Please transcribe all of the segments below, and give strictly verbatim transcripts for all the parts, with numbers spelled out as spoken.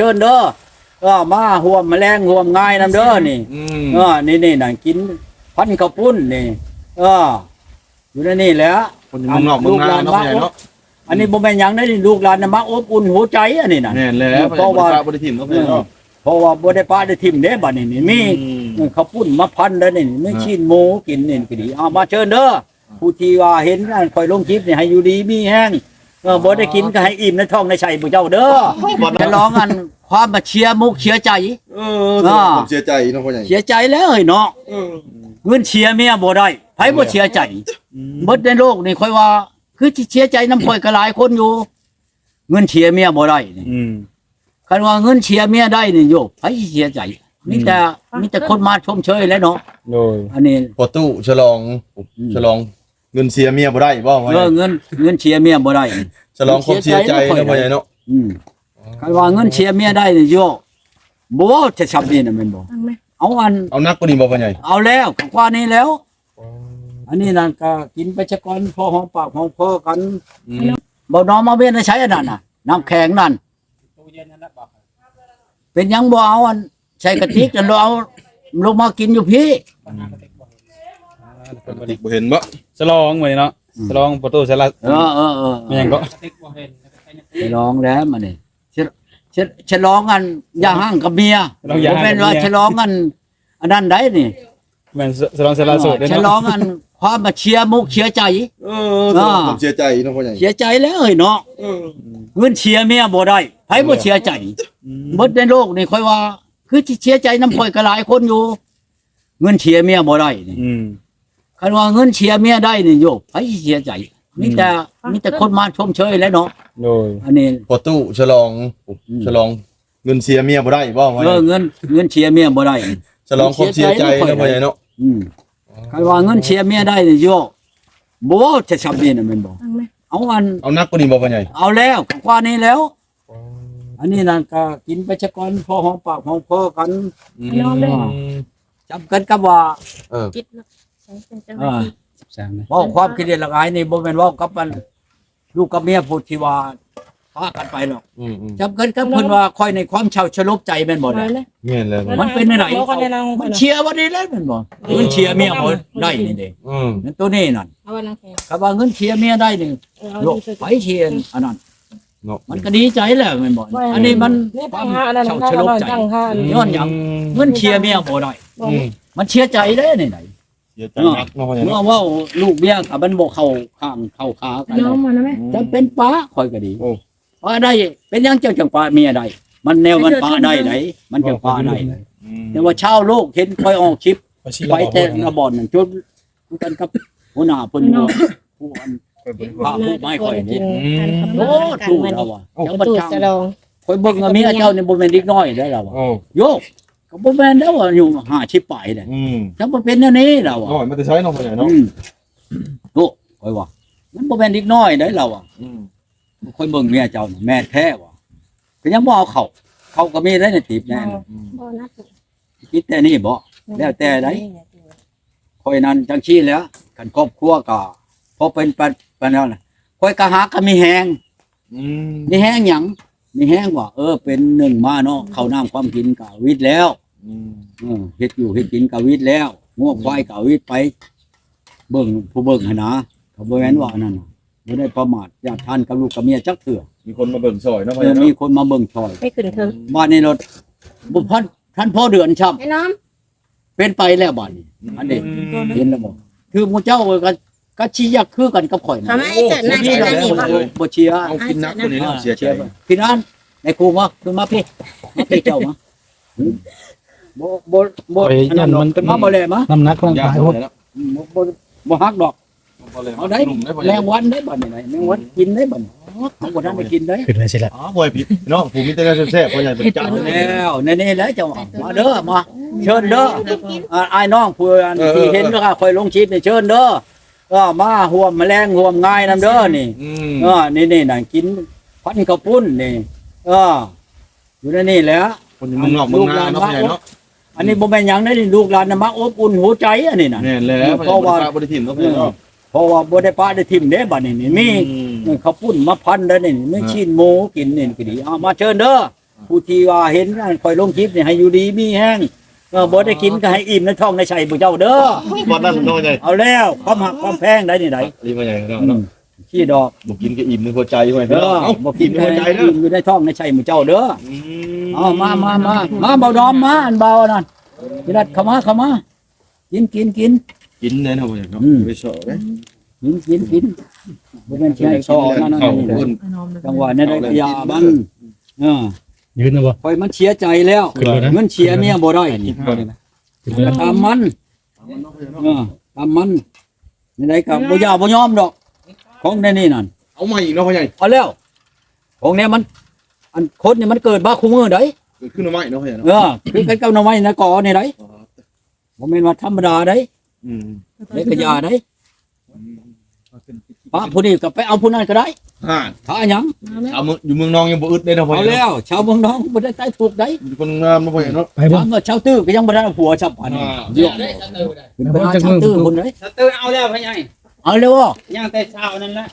เชิญเด้อ เออ มาร่วมแรงร่วมงานนำเด้อนี่ อืม เออ นี่ๆ นั่นกินพันข้าวปุ้นนี่ เออ อยู่ในนี่แหละ คนอยู่เมืองนอกเมืองนาเนาะ ลูกหลานมา พ่อใหญ่เนาะ อันนี้บ่แม่นหยังเด้อนี่ ลูกหลานน่ะมาอบอุ่นหัวใจอันนี้น่ะ แม่นแล้ว เออ เพราะว่า พ่อใหญ่บ่ได้ปะบ่ได้ถิ่มเนาะ เออ พ่อใหญ่เนาะ เพราะว่าบ่ได้ปะได้ถิ่มเด้บัดนี้นี่ มี อืม เออ ข้าวปุ้นมาพันแล้วนี่ มี อ่า ชิ้นหมูกินนี่ก็ดี เอามาเชิญเด้อ ผู้ที่ว่าเห็นอันข่อยลงคลิปนี่ให้อยู่ดีมีแฮง เออ บ่ได้กินก็ให้อิ่มในท้องในไส้ผู้เจ้าเด้อ บ่นะ ฉลองอันความมาเชียร์มุกเชียร์ใจ เออ อ่า ความเสียใจเนาะพ่อใหญ่ เสียใจแล้วเฮ้ยเนาะ เออ เงินเชียร์เมียบ่ได้ ไผบ่เสียใจ อืม เบิดในโลกนี่ข่อยว่า คือสิเสียใจนำข่อยก็หลายคนอยู่ เงินเชียร์เมียบ่ได้นี่ อืม คันว่าเงินเชียร์เมียได้นี่โย ไผสิเสียใจ มีแต่ อืม มีแต่คนมาชมเชยแหล้วเนาะ โดย อันนี้ พ่อตู้ฉลอง อืม ฉลอง เงินเชียร์เมียบ่ได้บ่ เออ เงิน เงินเชียร์เมียบ่ได้ ฉลองความเสียใจเนาะ เสียใจเนาะ พ่อใหญ่เนาะ อืม คันว่าเงินเชียร์เมียได้นี่โย บ่จะซ้ำนี่น่ะแม่นบ่ เอาไหม เอาอัน เอาหนักกว่านี้บ่พ่อใหญ่ เอาแล้ว กว่านี้แล้ว อ๋อ อันนี้นั่นก็กินไปซะก่อน พอหอมปากหอมคอกัน อืม บ่น้องมาเวียนในใช้อันนั้นน่ะ น้ำแข็งนั่น เป็นหยังบ่เอาอันใส่กระติก แล้วเอาลงมากินอยู่พี้ กระติกบ่เห็นบ่ ฉลองมื้อนี้เนาะ อืม ฉลองประตูสารา เออ เออ เออ แม่นก็ ฉลองแล้วมื้อนี้ ฉะ- ฉะ- ฉลองอันอย่าฮ้างกับเมีย ฉลองอย่าฮ้างกับเมีย บ่แม่นว่าฉลองอัน อันนั้นได้นี่ แม่น ฉ- ฉลองสละโสดเด้อเนาะ ฉลองอันความมาเชียร์มุกเชียร์ใจ เออ อ่า ความเสียใจเนาะพ่อใหญ่ เสียใจแล้วเฮ้ยเนาะ เออ เงินเชียร์เมียบ่ได้ ไผบ่เสียใจ อืม เบิดในโลกนี่ข่อยว่า คือสิเสียใจนำข่อยก็หลายคนอยู่ เงินเชียร์เมียบ่ได้นี่ อืม คันว่าเงินเชียร์เมียได้นี่โย ไผสิเสียใจ มีแต่ อืม มีแต่คนมาชมเชยแหล้วเนาะ โดย อันนี้ พ่อตู้ฉลอง อืม ฉลอง เงินเชียร์เมียบ่ได้บ่ เออ เงิน เงินเชียร์เมียบ่ได้ ฉลองความเสียใจเนาะ เสียใจเนาะ พ่อใหญ่เนาะ อืม คันว่าเงินเชียร์เมียได้นี่โย บ่จะซ้ำนี่น่ะแม่นบ่ เอาไหม เอาอัน เอาหนักกว่านี้บ่พ่อใหญ่ เอาแล้ว กว่านี้แล้ว อ๋อ อันนี้นั่นก็กินไปซะก่อน พอหอมปากหอมคอกัน อืม นอนเลย จำกันกับว่า เออ จิตเนาะ สองเป็นเจ้าหน้าที่ อ่า สิบสามนะ เว้าความคิดเห็นละอายนี่บ่แม่นเว้ากับอัน ลูกกับเมียผู้ที่ว่าปะกันไปหรอก อืม อืม จำกันกับเพิ่นว่าข่อยในความเศร้าสลบใจแม่นบ่ล่ะ แม่นแล้ว มันเป็นจั่งใด มันเชียร์บ่ได้แล้วแม่นบ่ เออ เงินเชียร์เมียบ่ได้นี่เด้ อืม นั่นตัวนี้นั่น เอาไว้นั่งแข่ง คันว่าเงินเชียร์เมียได้นี่ เออ เอา โยก ไปเชียร์อันนั้น เนาะ มันก็ดีใจแหละแม่นบ่ ว่า อันนี้มัน นี่ตั้งหาอันนั้น ความเศร้าสลดใจ ตั้งหาอันนี้ ย้อนหยัง อืม เงินเชียร์เมียบ่ได้ บ่ อืม มันเสียใจเลยนี่ไหน เสียใจหนักเนาะพ่อใหญ่เนาะ เมื่อเว้าลูกเมียก็มันบ่เข้าข้างเข้าขากัน น้องมานะแม่ อืม จั่งเป็นปะข่อยก็ดี โอ้ ปะได้ เป็นหยังเจ้าจั่งปะเมียได้ มันแนวมันปะได้ไหน มันจั่งปะได้ไหน อืม แต่ว่าชาวโลกเห็นข่อยออกคลิป ไปสิ ไปแต่ละบ่อนนั่น จน คือกันกับหัวหน้าเพิ่น เนาะ ผู้อัน ไปบริวาร พาผู้ไม้ข่อยนี่ อืม โอ้ ถูกแล้วว่ะ โอ้ จังหวัด ประตู จัง ฉลอง ข่อยเบิ่งว่าเมียเจ้านี่บ่แม่นเด็กน้อยได้แล้วว่ะ โอ้ โยก ก็บ่แม่นแล้วว่ะ อายุห้าสิบปลายเลย อืม จังบ่เป็นแนวนี้แล้วว่ะ น้อยมาแต่ไสเนาะพ่อใหญ่เนาะ อืม โอ้ ข่อยว่า มันบ่แม่นเด็กน้อยได้แล้วว่ะ อืม ข่อยเบิ่งเมียเจ้านี่แม่นแท้ว่ะ เป็นหยังบ่เอาเข้า เข้าก็มีได้ในติบแน่ อืม บ่นะ คิดแต่นี่บ่ แล้วแต่ใด ข่อยนั่นจังซี่แหล้ว คันครอบครัวก็พอเป็นปาน ปานนั้นน่ะ ข่อยก็หาก็มีแฮง อืม มีแฮงหยัง มีแฮงว่า เออ เป็นหนึ่งมาเนาะ ข้าวน้ำความกินก็วิดแล้ว อืม เออ เฮ็ดอยู่เฮ็ดกินก็วิดแล้ว งัวควายก็วิดไป เบิ่งผู้เบิ่งหั่นนะ ก็บ่แม่นว่าอันนั้นน่ะ บ่ได้ประมาทญาติท่านกับลูกกับเมียจักเทื่อ มีคนมาเบิ่งซอยเนาะ เออ พ่อใหญ่เนาะ มีคนมาเบิ่งซอย ไปขึ้นเทิง บ้านนี้รถ บ่ทัน ทันพอเดือนช้ำ ไอ้น้อง เป็นไปแล้วบาดนี้ อืม อันนี้ อืม เห็นแล้วบ่ คือหมู่เจ้าก็ ก็สิอยากคือกันกับข่อยนะ ทำไมเสิร์ชหน้า บ่มีดอก ใช้หน้านี่บ่ บ่เชียร์ เอากินนักตัวนี้เนาะ อ่า เสียใจ เชียร์ พี่น้อง ไอ้ครูมา คือมาพี่ มาพี่เจ้ามา บ่ บ่ บ่ ข่อย อันนั้น ย่านมัน มาบ่แลมา น้ำหนักมันหลายโพด ย่านมันแล้ว อืม บ่ บ่ บ่ฮักดอก เอาได้ หนุ่มได้บ่ แมงวันได้บัดนี้ แมงวันกินได้บัดนี้ เอาบ่ทันได้กินได้ ขึ้นไปสิละ อ๋อ บ่ให้ผิดเนาะ ผู้มีแต่แนวแซ่บๆ พ่อใหญ่เป็นจัด เอาแล้ว แน่ๆ แล้วเจ้า มาเด้อ มา เชิญเด้อ อ่า อ้ายน้องผู้อัน เออ ที่เห็น เออ ว่าข่อยลงคลิปนี่ เชิญเด้อ เออ มาร่วมแรงร่วมงานนำเด้อนี่ อืม เออ นี่ๆ นั่นกินพันข้าวปุ้นนี่ เออ อยู่ในนี่แหละ คนอยู่เมืองนอกเมืองนาเนาะ ลูกหลานมา พ่อใหญ่เนาะ อันนี้บ่แม่นหยังเด้อนี่ ลูกหลานน่ะมาอบอุ่นหัวใจอันนี้น่ะ แม่นแล้ว เพราะว่า บ่ได้ปะบ่ได้ถิ่มเนาะ เออ พ่อใหญ่เนาะ เพราะว่าบ่ได้ปะได้ถิ่มเด้บัดนี้นี่ มี อืม เออ ข้าวปุ้นมาพันแล้วนี่ มี อ่า ชิ้นหมูกินนี่ก็ดี เอามาเชิญเด้อ ผู้ที่ว่าเห็นอันข่อยลงคลิปนี่ให้อยู่ดีมีแฮง เออ บ่ได้กินก็ให้อิ่มในท้องในไส้หมู่เจ้าเด้อ บ่นั่นเนาะใหญ่ เอาแล้ว ความฮักความแพงได้นี่ได๋ ดีมาใหญ่เนาะ อืม ขี้ดอก บ่กินก็อิ่มในหัวใจไว้ เออ พี่น้อง เอ้า บ่กินก็ อิ่มในหัวใจเด้อ อิ่มอยู่ในท้องในไส้หมู่เจ้าเด้อ อืม เอามา มา มา มา เบาดอมมา อันเบาอันนั้น พี่รัฐเข้ามา เข้ามา กิน กิน กิน กินแน่นอนเนาะ อืม ไปเสาะเด้ กิน กิน กิน บ่แม่นสิให้เสาะนั่น นั่น นี่ จังหวะนี้ได้ยามัน เออ ยืนนะบ่ ข่อยมันเสียใจแล้ว ขึ้นแล้วนะ มันเสียเมียบ่ได้นี่ ขึ้นแล้วนะ ตามมัน เออ ตามมัน นี่ได๋ก็บ่ยาวบ่ยอมดอก ของแนวนี้นั่น เอาใหม่อีกเนาะพ่อใหญ่ เอาแล้ว ของแนวมัน อันคนนี่มันเกิดมาคู่มื้อใด๋ เกิดขึ้นมาใหม่เนาะพ่อใหญ่เนาะ เออ คือกันกับหน่อไม้นะกอนี่ใด๋ อ๋อ บ่แม่นว่าธรรมดาใด๋ อืม เล็กกะยาใด๋ อืม ปะผู้นี้ก็ไปเอาผู้นั้นก็ได้ ฮะ ถ้าหยัง ชาวเมือง อยู่เมืองนองยังบ่อึดเลยเนาะพ่อ เอา ใหญ่เนาะ แล้ว ชาวเมืองนองบ่ได้ตายทุกข์ใด๋ อยู่คนงามเนาะพ่อใหญ่เนาะ ไปบ่ ถามว่าชาวตื้อก็ยังบ่ได้ผัวซ้ำปานนี้ อ่า เดี๋ยว เป็นปัญหาชาวตื้อพุ่นเด้ สะเตอเอาแล้วพ่อใหญ่ เอาแล้วบ่ ยังแต่เช้านั่นแหละ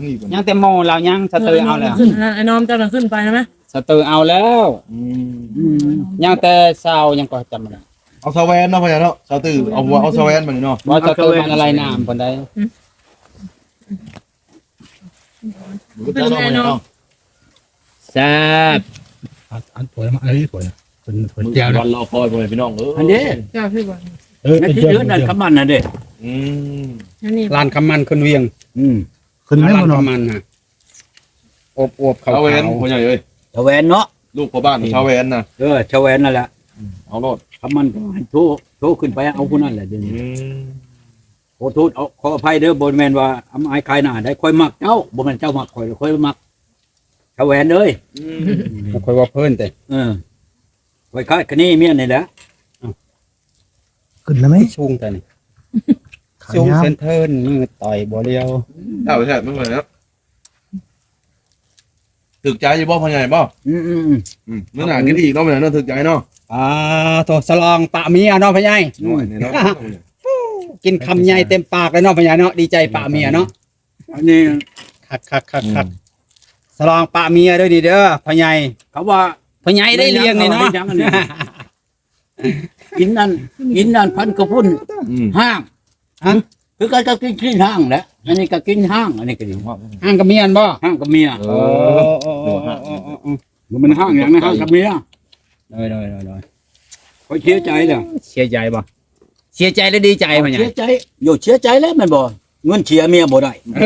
นี่ก่อน ยังแต่โมเรายังสะเตอเอาแล้ว ขึ้น อ่ะ ไอ้น้อมเจ้าน่ะขึ้นไปนะ สะเตอเอาแล้ว อืม อืม ยังแต่เช้ายังก็จำบ่ได้ เอาสะแหวนเนาะพ่อใหญ่เนาะ สะตื้อเอาหัว เอาสะแหวนมานี่เนาะ ว่าสะเตอมันอะไรน้ำปานใด อืม มันก็จะเนาะพ่อใหญ่เนาะ แซ่บ อัน อันถ้วยมา เอ้ย ถ้วย เป็นถ้วยแจ่วนะ วันรอคอยพ่อแม่พี่น้องเอ้ย อันนี้ เจ้าพี่บอล เออ ในที่เดือนนั้นคำมันน่ะเด้ อืม อันนี้ ร้านคำมันคนเวียง อืม ขึ้นไหม ร้าน พ่อน้อง คำมันน่ะ อบๆ ขาวๆ ชาวแหวนพ่อใหญ่เอ้ย ชาวแหวนเนาะ ลูกพ่อบ้าน อืม ชาวแหวนน่ะ เออ ชาวแหวนนั่นแหละ อืม เอาโลด คำมันก็ให้โทร โทรขึ้นไปเอาผู้นั้นแหละเดี๋ยวนี้ อืม ขอโทษ เอา ขออภัยเด้อ บ่แม่นว่าอำอายขายหน้าได้ ข่อยมักเจ้า บ่แม่นเจ้ามักข่อย ข่อยมักชาวแหวนเอ้ย อืม บ่ค่อยว่าเพิ่นแต่ เออ ข่อยคาดคะเนเมียนี่แหละ อ้าว ขึ้นแล้วไหม สูงแต่นี่ ขายาว สูงเซนเทิน มือต่อยบ่เลียว เอาไปแทนมันเลยเนาะ ถูกใจอยู่บ่พ่อใหญ่บ่ อืม อืม อืม อืม มื้อหน้ากินอีกเนาะพ่อใหญ่เนาะ ถูกใจเนาะ อ่า โทษ สลองปะเมียเนาะพ่อใหญ่ น้อยนี่เนาะ กินคำใหญ่เต็มปากเลยเนาะพ่อใหญ่เนาะ ดีใจปะเมียเนาะ อันนี้ คักคักคักคัก อืม สลองปะเมียเด้อนี่เด้อพ่อใหญ่ เขาว่า พ่อใหญ่ได้เลี้ยงนี่เนาะ ได้ยังอันนี้ กินนั่น กินนั่นพันกระพุ้น อืม ห้าง ฮะ คือกันก็กินขี้ห้างแหละ อันนี้ก็กินห้าง อันนี้ก็ดี ห้างกับเมียบ่ ห้างกับเมีย เออ โอ้ โอ้ โอ้ โอ้ โอ้ มันห้างหยังนะ ห้างกับเมีย โดย โดย โดย โดย ข่อยเสียใจแล้ว เสียใจบ่ เสียใจหรือดีใจพ่อใหญ่ เสียใจ โย เสียใจแล้วแม่นบ่ เงินเสียเมียบ่ได้ เอ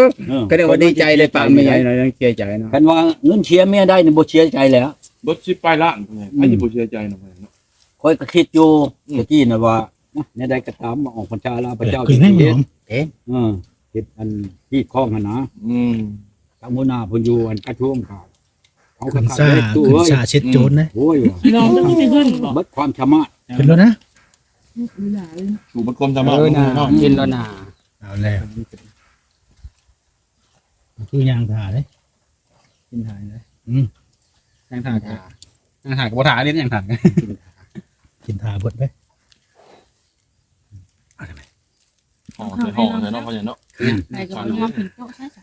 อ เออ ก็เรียกว่าดีใจเลยปะเมีย ยังเสียใจเนาะ คันว่าเงินเสียเมียได้นี่บ่เสียใจแล้ว เบิดสิบปลายล้าน อืม ไผสิบ่เสียใจเนาะ ข่อยก็คิดอยู่ อืม ตะกี้น่ะว่า นะ แนวใดก็ตาม มาออกพรรษาแล้วพระเจ้า เออ จะสิเฮ็ด เอ๊ะ เออ เฮ็ดอันฮีดคองหั่นนะ อืม ทางหัวหน้าเพิ่นอยู่อันกระทรวงข่าว เขาก็ ขึ้นซ่า ขับรถตู้ ขึ้นซ่า เอ้ย เช็ดโจรนะ โอ้ยว่ะ พี่น้องต้องมีเงินบ่ เบิดความสามารถ ขึ้นแล้วนะ สู่เบิดความสามารถ เออ นะ เนาะ กินแล้วนะ เอาแล้ว คือยางถ่าเลย กินถ่ายเลย อืม ยางถ่าย ยางถ่ายกับบ่ถ่ายเล่นยางถ่าย กินถ่าเบิดไป เอาทำไม ห่อใส่ห่อใส่เนาะพ่อใหญ่เนาะ อืม ไปกับน้องเป็นโต๊ะใช่ไหม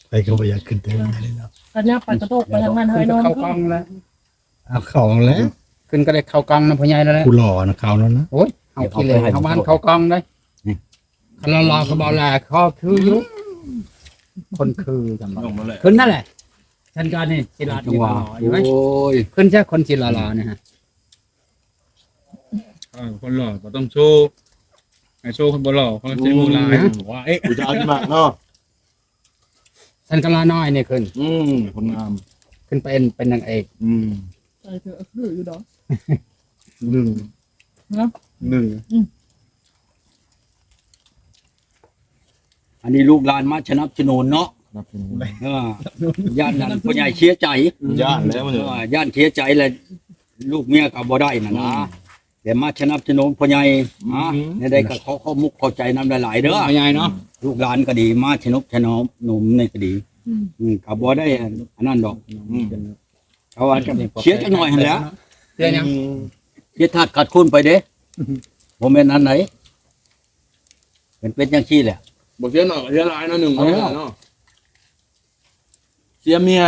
ไปก็บ่อยากขึ้นเทิงเลยเนาะ ตอนนี้ไปกระโดดไปทางนั้นเฮ้ยน้อง เข้ากล้องแล้ว เอาเข้าแล้ว ขึ้นก็ได้เข้ากล้องนะพ่อใหญ่แล้วแหละ ผู้หล่อนะเขาแล้วนะ โอ้ย เอาขี้เหร่เอาบ้านเข้ากล้องได้ อืม คันหล่อๆเขาบอกแหละเขาคืออยู่ คนคือจังหวะ ลงมาเลย ขึ้นนั่นแหละ ฉันก็นี่สิหล่อ จังหวะ อยู่ไหม โอ้ย ขึ้นใช่คนสิหล่อๆเนี่ยฮะ เออ คนหล่อก็ต้องโชว์ ให้โชว์คนบ่หล่อ เขาจะรู้หลาย อืม ว่า เอ๊ะ กูจะเอาที่มากเนาะ ฉันก็หล่อน้อยเนี่ยขึ้น อืม คนงาม ขึ้นเป็น เป็นนางเอก อืม ใส่เถอะ คืออยู่ดอก หนึ่ง เนาะ หนึ่ง อืม อันนี้ลูกหลานมาสนับสนุนเนาะ สนับสนุน เออ ย่านนั้นพ่อใหญ่เสียใจ ย่านแล้วมัน เออ ย่านเสียใจแหละ ลูกเมียก็บ่ได้น่ะนะ อืม แต่มาสนับสนุนพ่อใหญ่ อืม นะ แนวใดก็ขอขอบมุกขอบใจนำหลายๆเด้อ พ่อใหญ่เนาะ ลูกหลานก็ดี มาสนับสนุนนี่ก็ดี อืม อืม ก็บ่ได้อันนั้นดอก อืม เขาว่าจะเสียจักหน่อยหั่นแหละ เสียหยัง อืม เสียธาตุขาดคุณไปเด้ บ่แม่นอันไหน มันเป็นจังซี่แหละ บ่เสียหน่อยก็เสียหลายเนาะ หนึ่ง เอาแล้ว เนาะ เสียเมีย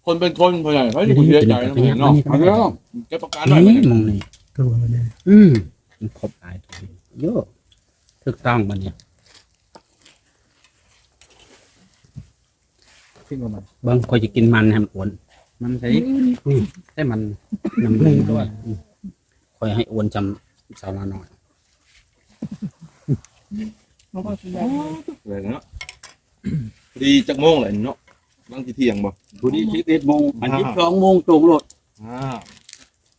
คนเป็นคนพ่อใหญ่เขาจะเสียใจนะพ่อใหญ่เนาะ เอาแล้ว เก็บอาการหน่อย นี่มึงนี่ ก็ว่ามันเนี่ย อืม มันครบหลายตัว เยอะ ถูกต้องมันเนี่ย คิดว่ามัน เบิ่ง ข้อยจะกินมันให้มันอ้วน มันใส่ อืม ใส่มัน น้ำมันด้วย อืม ข้อยให้อ้วนจำสาวน้อย มันก็สิได้ เลยเนาะ พอดีจักโมงเลยเนาะ บางทีเที่ยงบ่ พอดีสิบเอ็ดโมง อัน อ่า สิบสองโมงตรงโลด อ่า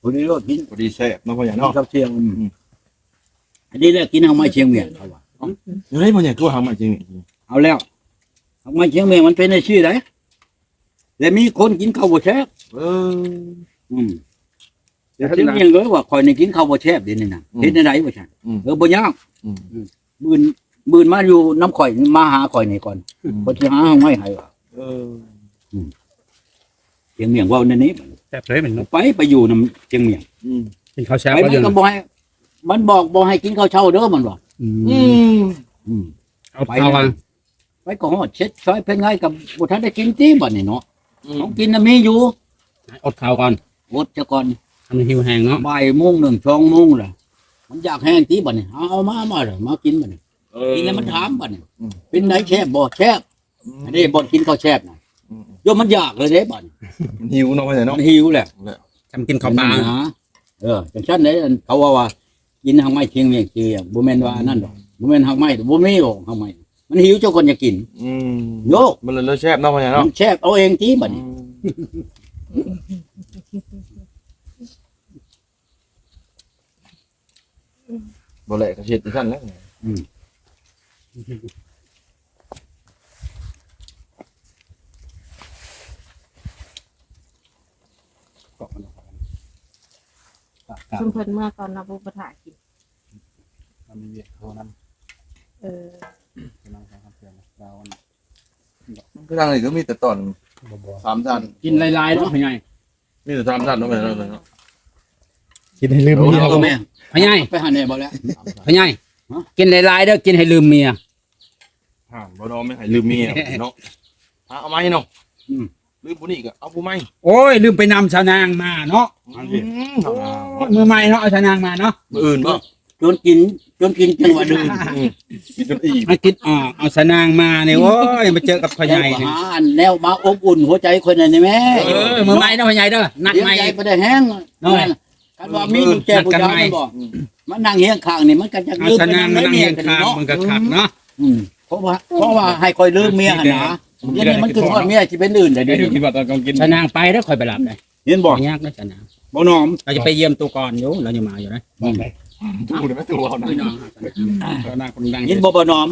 พอดีโลดกิน พอดีแซ่บเนาะพ่อใหญ่เนาะ กับเที่ยง อืม อืม อันนี้แหละกินหากไม้เชียงเมียงเขาว่า อยู่ได้พ่อใหญ่ คือหากไม้เชียงเมียง เอาแล้ว หากไม้เชียงเมียงมันเป็นอาชีพใด และมีคนกินข้าวบ่แซ่บ เออ อืม แต่เชียงเมียงเลยว่า "ข้อยนี่กินข้าวบ่แซ่บเดี๋ยวนี้นะ" อืม "เฮ็ดแนวใด" ว่าซั่น อืม "เออ บ่ยาก" อืม อืม "มื้ออื่น มื้ออื่นมาอยู่นำข้อย มาหาข้อยนี่ก่อน อืม ข้อยสิหาหากไม้ให้" ว่า เออ อืม เชียงเมียงเว้าแนวนี้ แซ่บเลยมันเนาะ ไป ไปอยู่นำเชียงเมียง อืม กินข้าวเช้า ไป ก็ มัน ยัง ก็บ่ให้ มันบอกบ่ให้กินข้าวเช้าเด้อ มันว่า อืม อืม อืม เอา ไป ข้าว นะ กัน ไปก็ฮอดเช็ดซอยเพิ่นไง ก็บ่ทันได้กินติบัดนี้เนาะ อืม ของกินน่ะมีอยู่ อดข้าวก่อน อดซะก่อน อันนี้หิวแฮงเนาะ บ่ายโมงหนึ่ง สองโมงแล้ว มันอยากแฮงติบัดนี้ เอา เอามา มาเลย มากินบัดนี้ เออ กินแล้วมันถามบัดนี้ อืม "เป็นไดแซ่บบ่?" "แซ่บ" อืม อันนี้บ่อนกินข้าวแซ่บนะ อืม โยมมันอยากเลยเด้บัดนี้ มันหิวเนาะพ่อใหญ่เนาะ มันหิวแหละ แหละ ทำกินข้าวปลา นั่นนะ เออ จังซั่นเด้ อันเขาว่าว่า กินหากไม้เชียงเมียงเชียง บ่แม่นว่าอันนั้นดอก บ่แม่นหากไม้ บ่มีหรอกหากไม้ มันหิวเจ้าคนอยากกิน อืม โยก มันเลยแซ่บเนาะพ่อใหญ่เนาะ มันแซ่บเอาเองติบัดนี้ อืม บ่แหละก็เฮ็ดจังซั่นแหละ อืม ซุมเพิ่นเมื่อก่อนนะ บ่ บ่ถ่ากิน มันมีเวียกโทรนำ เออ ไปนั่งฟังคำเตือนนะ ดาวอัน คือทางนี้ก็มีแต่ตอน บ่ บ่ สามชั้น กินหลายๆเนาะพ่อใหญ่ มีแต่สามชั้นเนาะพ่อใหญ่เนาะ กินให้ลืมเมีย เอาแม่ พ่อใหญ่ ไปหาแน่บ่แล้ว พ่อใหญ่ ฮะ กินหลายๆเด้อ กินให้ลืมเมีย ถามบ่ดอมไม่ให้ลืมเมียเนาะ หาเอาใหม่เนาะ อืม ลืมผู้นี้ก็เอาผู้ใหม่ โอ้ย ลืมไปนำสาวนางมาเนาะ อืม โอ้ย มื้อใหม่เนาะ เอาสาวนางมาเนาะ มื้ออื่นบ่ จนกิน จนกินจังหวะดื่ม อืม กินจนอิ่ม มากิน อ่า เอาสาวนางมาเนี่ย โอ้ย มาเจอกับพ่อใหญ่ แล้วก็หาอันแนวมาอบอุ่นหัวใจคนนั้นนี่แม่ เออ มื้อใหม่เนาะพ่อใหญ่เด้อ นัดใหม่ เดี๋ยวใจบ่ได้แฮง เนาะ คันว่ามีลูกแก้วผู้เดียว นัดกันใหม่ มันบอก อืม มานั่งเฮียงข้างนี่มันก็จะ เอา ลืม สาวนางมานั่งเฮียงข้าง ไปนำเมียกันเนาะ มันก็คักเนาะ อืม เพราะว่า เพราะว่าให้คอยลืมเมียหั่นนะ อืม เดี๋ยวนี้มันคือทอดเมียสิเป็นอื่นได้เดี๋ยวนี้ คิดว่าตอนกลางกิน สาวนางไปแล้วค่อยไปรับเลย เห็นบ่ บ่ยากนะสาวนาง บ่น้อม เราจะไปเยี่ยมตัวก่อนอยู่ เรายังมาอยู่นะ บอกได้ อืม ดูได้ไหมตัวเรานะ พี่น้อง สาวนางคนดัง เห็นบ่บ่น้อม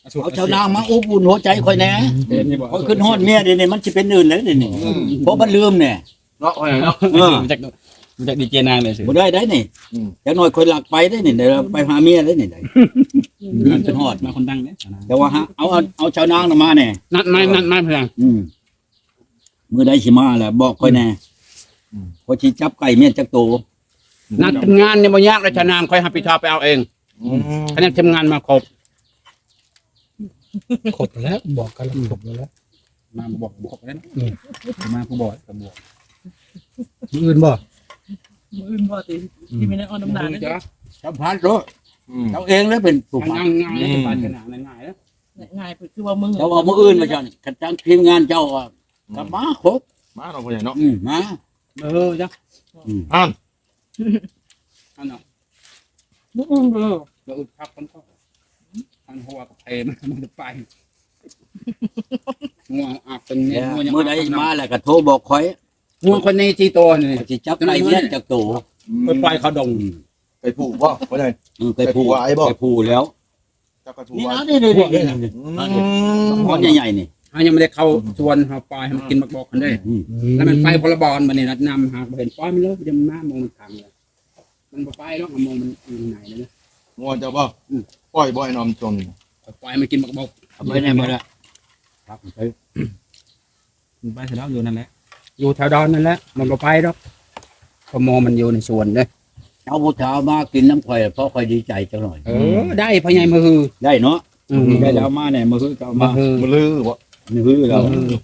เอาสาวนางมาอบอุ่นหัวใจคอยแหน่ เห็นบ่ คอยขึ้นฮอดเมียเดี๋ยวนี้มันสิเป็นอื่นแล้วเดี๋ยวนี้ อืม เพราะมันลืมเนี่ย เนาะ ว่าไงเนาะ เออ มันจาก มันจากดีเจนางเลยสิ บ่ได้ได้นี่ อืม จักหน่อยคอยหลักไปได้นี่ เดี๋ยวไปหาเมียได้นี่ได้ อืม มันเป็นฮอด มาคนดังเนี่ย แต่ว่าฮะ เอา เอา เอาสาวนางน่ะมาแหน่ นัดไหม นัดไหมเพื่อน อืม มื้อใดสิมาล่ะ บอกข้อยแหน่ อืม ข้อยสิจับไก่เมียจักโต นัดทีมงานเนี่ยบ่ยากเลย สาวนาง ข้อยรับผิดชอบไปเอาเอง อืม คะแนนทีมงานมาครบ ครบแล้ว บอกกันแล้ว ครบแล้ว มาบอก บอกแล้วนะ อืม มาผู้บอกก็บอก มื้ออื่นบ่ มื้ออื่นบ่ติ อืม ที่ไม่ได้เอาน้ำหนักนะ จ้ะ สัมภาษณ์โลด อืม เจ้าเองแล้วเป็นผู้ ทาง ฟัง งานง่าย อืม สบายขนาดนั้นง่ายแล้ว ง่ายคือว่ามื้อ เจ้าว่ามื้ออื่นมาจัง คันทางทีมงานเจ้าก็ อืม ก็มาครบ มาเนาะพ่อใหญ่เนาะ อืม มา เออจ้ะ อืม อ่าน อันเนาะ มื้ออื่นเด้อ เดี๋ยวอึดพักกันก่อน อันหัวกับเพลมัน มันจะไป งัวอักเป็น เนี่ย งัวยัง มื้อใด อักเป็น มาแล้วก็โทรบอกข้อย งัวคนนี้ที่โตนี่ ข้อยสิจับไก่เมียจักโต อืม ไปปล่อยเขาดง อืม ไก่ผูบ่พ่อใหญ่ อืม ไก่ผู ไก่ผูไอ้บ่ ไก่ผูแล้ว จับไก่ผู นี่ ไว้ นะ นี่ นี่ พวกนี่ นี่ นะ นี่ อืม มันใหญ่ๆนี่ เขายังไม่ได้เข้าสวนเขาปล่อยให้มันกินหมากบอกกันเด้ อืม แล้วมันไปคนละบ่อน บัดนี้นัดนำหาบ่เห็น ปล่อยมันเลย เดี๋ยวมันมามองมันขังเลย มันบ่ไปหรอก มองมันอยู่ไหนเลยนะ งัวเจ้าบ่ อืม ปล่อยบ่ไอ้น้อมจน ปล่อยมันกินหมากบอก เอาไปไหนหมดอะ ครับ มันไปเสร็จแล้วอยู่นั่นแหละ อยู่แถวดอนนั่นแหละ มันบ่ไปดอก เพราะหมู่มันอยู่ในสวนเด้ เอาผู้สาวมากินน้ำข่อย เพราะข่อยดีใจจังหน่อย เออ ได้พ่อใหญ่มือฮือ ได้เนาะ อืม ได้แล้วมาเนี่ย มือฮือก็เอามา มือฮือ มือฮือบ่ มือฮือเรา มือฮือ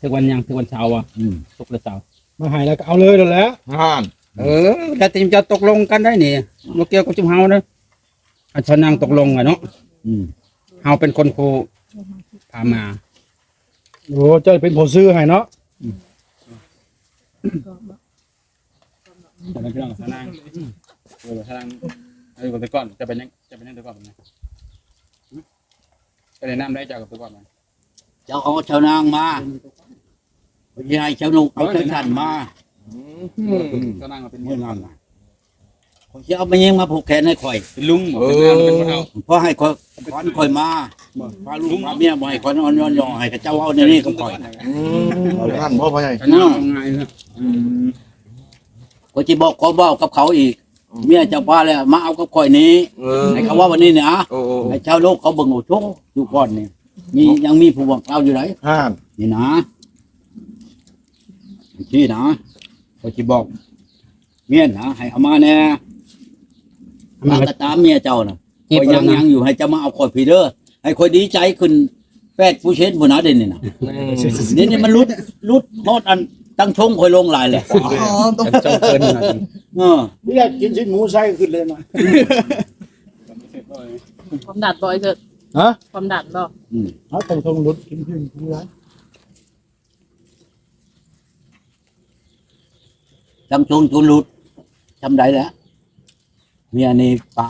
ถือวันหยัง ถือวันเสาร์อ่ะ อืม ศุกร์หรือเสาร์ มาให้แล้วก็เอาเลยนั่นแหละ ห่าน เออ แล้วแต่จะตกลงกันได้นี่ บ่เกี่ยวกับจุมเฮานะ อันชาวนางตกลงอะเนาะ อืม เฮาเป็นคนผู้พามา โอ้ เจ้าเป็นผู้ซื้อให้เนาะ อืม จะเป็นพี่น้องชาวนาง เออ ชาวนาง เอาอยู่กับแต่ก่อน จะเป็นยัง จะเป็นยังแต่ก่อนนะ จะแนะนำได้จากกับแต่ก่อนไหม เจ้าเอาชาวนางมา บ่สิให้ชาวนุกเอาชาวสันมา อืม ชาวนางก็เป็น มื้อนั้นน่ะ ข้อยสิเอาแม่ยิงมาผูกแขนให้ข้อย เป็นลุงบ่ เออ เป็นนางเป็นผู้เฒ่า เพราะให้ข้อย ขวัญข้อยมา บ่ พาลูกพาเมียบ่ให้ข้อยนอนย้อนยอให้เขาเจ้าเอาในนี้กับข้อยน่ะ อืม เอาเลย นั่นบ่พ่อใหญ่ ชาวนางว่าไงนะ อืม ข้อยสิบอกขอเว้ากับเขาอีก อืม เมียเจ้าป้าแล้วมาเอากับข้อยนี้ เออ ให้เขาว่าวันนี้เนี่ย โอ้ โอ้ โอ้ ให้ชาวโลกเขาเบิ่ง โอ้โธ่ อยู่ก่อนนี่ มี ยังมีผู้หวังเราอยู่ไหน ห่าน นี่นะ ที่นะ ข้อยสิบอก เมียนะ ให้เอามาแน่ เอามา มาก็ตามเมียเจ้าน่ะ จีบ ข้อยยัง เอานะ ยังอยู่ ให้เจ้ามาเอาข้อยพีเด้อ ให้ข้อยดีใจขึ้นแปดเปอร์เซ็นต์พุ้นนะเดี๋ยวนี้นะ อืม เดี๋ยวนี้มันหลุด หลุดฮอดอันตั้งชงข้อยลงหลายแหละ อ๋อ ตั้งชงเพิ่นน่ะ เออ ไม่อยากกินชิ้นหมูไส้ขึ้นเลยนะ ความดันบ่ไอ้เถิด ฮะ ความดันบ่ อืม เอาตั้งชงหลุดกินชิ้นหมูไส้ ตั้งชงจนหลุด ทำใดแล้ว เมียนี่ปะ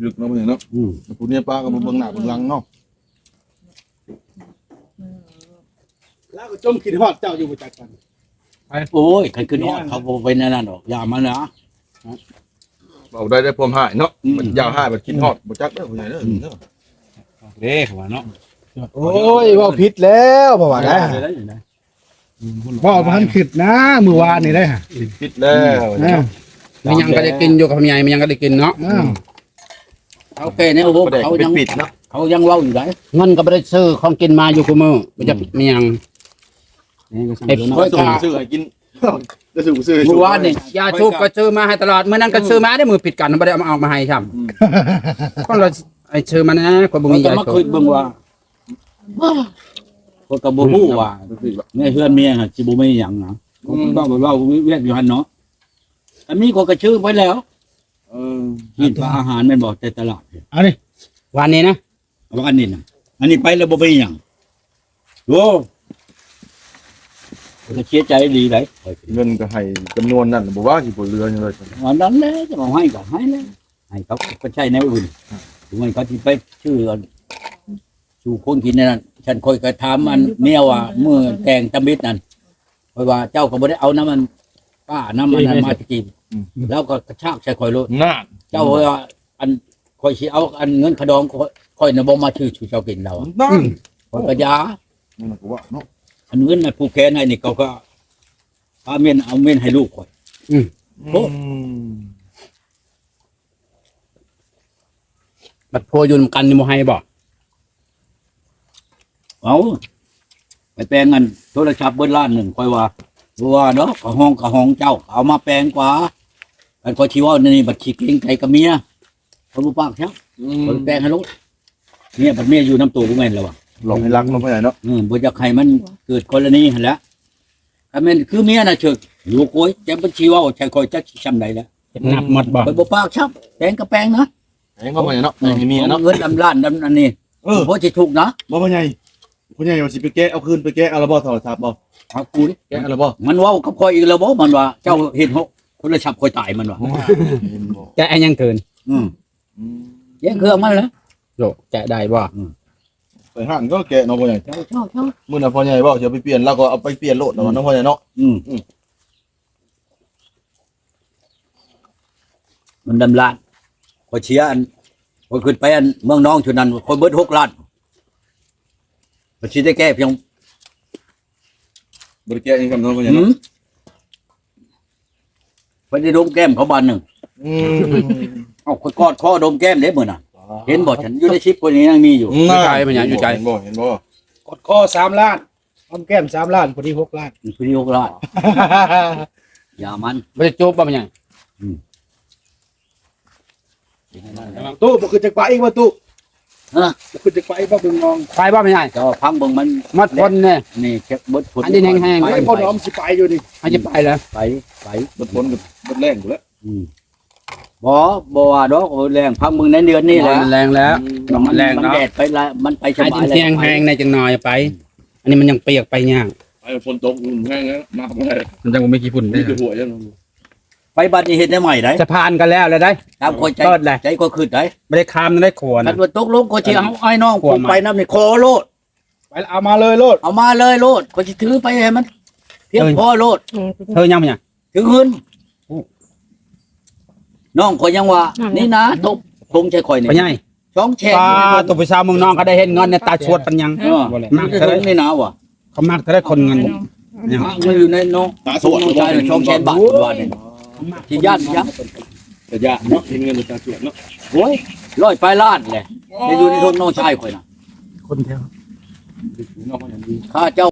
ลึกเนาะ เมียเนาะ อืม ผู้นี้ปะก็บ่เบิ่งหน้าเบิ่งหลังเนาะ แล้วก็จมคิดฮอดเจ้าอยู่บ่จักกัน โอ้ย คันขึ้นฮอดเขาบ่เป็นอันนั้นดอก อย่ามานะ เว้าได้แต่ความฮ้ายเนาะ อืม มันอย่าฮ้าย มันคิดฮอด บ่จักเด้อ ผู้ใหญ่เด้อ อืม เด้อ เด้เขาว่าเนาะ โอ้ย เว้าผิดแล้ว เพราะว่านะ เว้าบ่ทันคิดนะ มื้อวานนี่เด้ ผิดแล้ว เออ มันยังก็ได้กินอยู่กับพ่อใหญ่ มันยังก็ได้กินเนาะ เออ เขาแก่เนี่ย โอ้โห เขายัง ปิดเนาะ เขายังเว้าอยู่ได๋ เงินก็บ่ได้ซื้อของกินมาอยู่คุมื้อ บ่จัก อืม มีหยัง นี่ก็สั่ง เอฟซี เดี๋ยวเนาะ ส่งซื้อให้กิน จะส่งซื้อให้ มื้อวานนี่ ยาสูบก็ซื้อมาให้ตลอด มื้อนั้นก็ซื้อมาได้ มื้อผิดกัน บ่ได้เอามา เอามาให้ซ้ำ อืม คนละ ไอ้ซื้อมานะ คนบ่มี เขาจะ ยา มา สูบ คิดเบิ่งว่า ข้อยก็บ่ฮู้ว่า ในเฮือนเมียหั่นสิบ่มีหยังนะ อืม ต้องไปเว้าเวียกอยู่หั่นเนาะ อันนี้ข้อยก็ซื้อไว้แล้ว เออ กินกับอาหารแม่นบ่ แต่ตลาดเนี่ย อันนี้ วันนี้นะ วันนี้นะ อันนี้ไปแล้วบ่มีหยัง โอ้ ก็เสียใจดีได๋ เงินก็ให้จำนวนนั้น บ่ว่าสิบ่เหลือหยังเลย อันนั้นแหละ จะเอาให้ก็ให้แล้ว ให้เขาก็ใช้แนวอื่น ถึงมันเขาสิไปซื้ออัน สู่คนกินนั่นน่ะ ฉันข้อยก็ถามอันเมียว่า มื้อแกงตำอิดนั่น ข้อยว่าเจ้าก็บ่ได้เอาน้ำมัน ป้าน้ำมันนั้นมากิน อืม แล้วก็กระชากใส่ข้อยโลด น่ะ เจ้าว่าอัน ข้อยสิเอาอันเงินขะดองข้อย ข้อยน่ะบ่มาซื้อสู่เจ้ากินแล้วอะ นั่น ข้อยก็อย่า นั่นน่ะก็ว่าเนาะ อันเงินน่ะผูกแขนให้นี่เขาก็พาเมียนเอาเมียนให้ลูกข้อย อืม โอ้ อืม บัดผัวอยู่นำกันนี่บ่ให้บ่ เอา ไปแปลงอันโทรศัพท์เบิดล้านหนึ่ง ข้อยว่า บ่ว่าดอก กะฮ้องกะฮ้องเจ้า เอามาแปลงกว่า อันข้อยสิเว้านี่บัดขี้เกรงใจกับเมีย ข้อยบ่ปากซัก อืม ข้อยแปลงให้โลด เมียบัดเมียอยู่นำตัวบ่แม่นแล้ววะ หลอกให้รักเนาะพ่อใหญ่เนาะ อืม บ่อยากให้มันเกิดกรณีหั่นแหละ คันแม่นคือเมียน่ะเถิก อยู่โกย แต่บัดสิเว้าใส่ข้อยจักสิซ่ำใดแล้ว นับหมดบ่ ข้อยบ่ปากซัก แปลงกะแปลงนะ แปลงก็พ่อใหญ่เนาะ แปลงให้เมียเนาะ เงินดำล้านดำอันนี้ เออ บ่สิถูกนะ บ่พ่อใหญ่ พ่อใหญ่ว่าสิไปแกะเอาคืน ไปแกะเอาแล้วบ่โทรศัพท์บ่ เอากูดิ แกะเอาแล้วบ่ มันเว้ากับข้อยอีกแล้วบ่ มันว่า เจ้าเห็นโทรศัพท์ข้อยตาย มันว่า เห็นบ่ แกะอันยังคืน อืม อืม แกะเครื่องมันแล้ว โล แกะได้บ่ อืม ไปห้างก็แกะเนาะพ่อใหญ่ เจ้า เจ้า เจ้า มื้อนั้นพ่อใหญ่เว้าสิเอาไปเปลี่ยน แล้วก็เอาไปเปลี่ยนโลดเนาะ อืม เนาะพ่อใหญ่เนาะ อืม อืม มันดำล้าน ข้อยเสียอัน ข้อยขึ้นไปอันเมืองน้องชุดนั้น ข้อยเบิดหกล้าน ข้อยสิได้แก้เพียง บ่ได้แก้เองครับเนาะพ่อใหญ่ อื เนาะ ม ข้อยได้ดมแก้มเขาบานหนึ่ง อืม เอ้า ข้อยกอดคอดมแก้มเด้มื้อน่ะ อ๋อ เห็นบ่ ฉันอยู่ในคลิปข้อยนี่ยังมีอยู่ อืม อยู่ไสพ่อใหญ่ อยู่ไส เห็นบ่ เห็นบ่ กอดคอสามล้าน หอมแก้มสามล้าน พอดีหกล้าน พอดีหกล้าน อย่ามัน บ่ได้จูบบ่แม่นหยัง อืม ตู้บ่คือจักปะอีกว่าตู้ ฮะ คือจะไปบ่เบิ่งน้อง ไปบ่แม่ใหญ่ เจ้าพังเบิ่งมัน หมดฝนเนี่ย นี่เช็คเบิดฝน อันนี้แห้งๆ ไป ไป บ่น้องสิไปอยู่นี่ อันจะไปแล้ว ไป ไป เบิดฝนก็เบิดแรงอยู่แล้ว อืม บ่ บ่ว่าดอก โอ้ย แรงพังเบิ่งในเดือนนี่แหละ มันแรงแล้ว อืม มัน มันแรงเนาะ มันแดดไปละ มันไปสบาย ให้เสียงแห้งในจังหน่อยไป อันนี้มันยังเปียกไปยาก ไปฝนตกแห้งแล้ว มาบ่ได้ มันจังบ่มีขี้ฝุ่นเด้ มีแต่หัวอย่างเดียว ไปบัดนี้เฮ็ดได้ใหม่ได้ สะพานก็แล้วแล้วได้ ตามคนใจ เปิดเลย ใจก็ขึ้นได้ บ่ได้ข้ามได้ขวน คันว่าตกลงก็สิเอาไอ้น้อง ขวน ผมไปนำนี่ ขอโลด ไปเอามาเลยโลด เอามาเลยโลด ก็สิถือไปให้มัน เพียงพอโลด เธอยังบ่ยัง ถึงหื้น โอ้ น้องข่อยยังว่า นั่นแหละ นี่นะ ตก ตรงใจข่อยนี่ พ่อใหญ่ สองแสน ป้า ตัวผู้สาวเมืองนองเขาได้เห็นเงินในตาชวดปัญญัง เออ บ่เลย มักเท่าใด นี่นะว่ะ เขามักเท่าใดคนเงิน เนี่ย มักมันอยู่ในน้อง ตาชวด น้องชาย สองแสนบาท ว่านี่ ที่ย่านย่าน แต่ย่านเนาะ เห็นเงินในตาชวดเนาะ โอ้ย ร้อยปลายล้านแหละ จะอยู่ในทงน้องชายข่อยน่ะ คนแถว ข้าเจ้า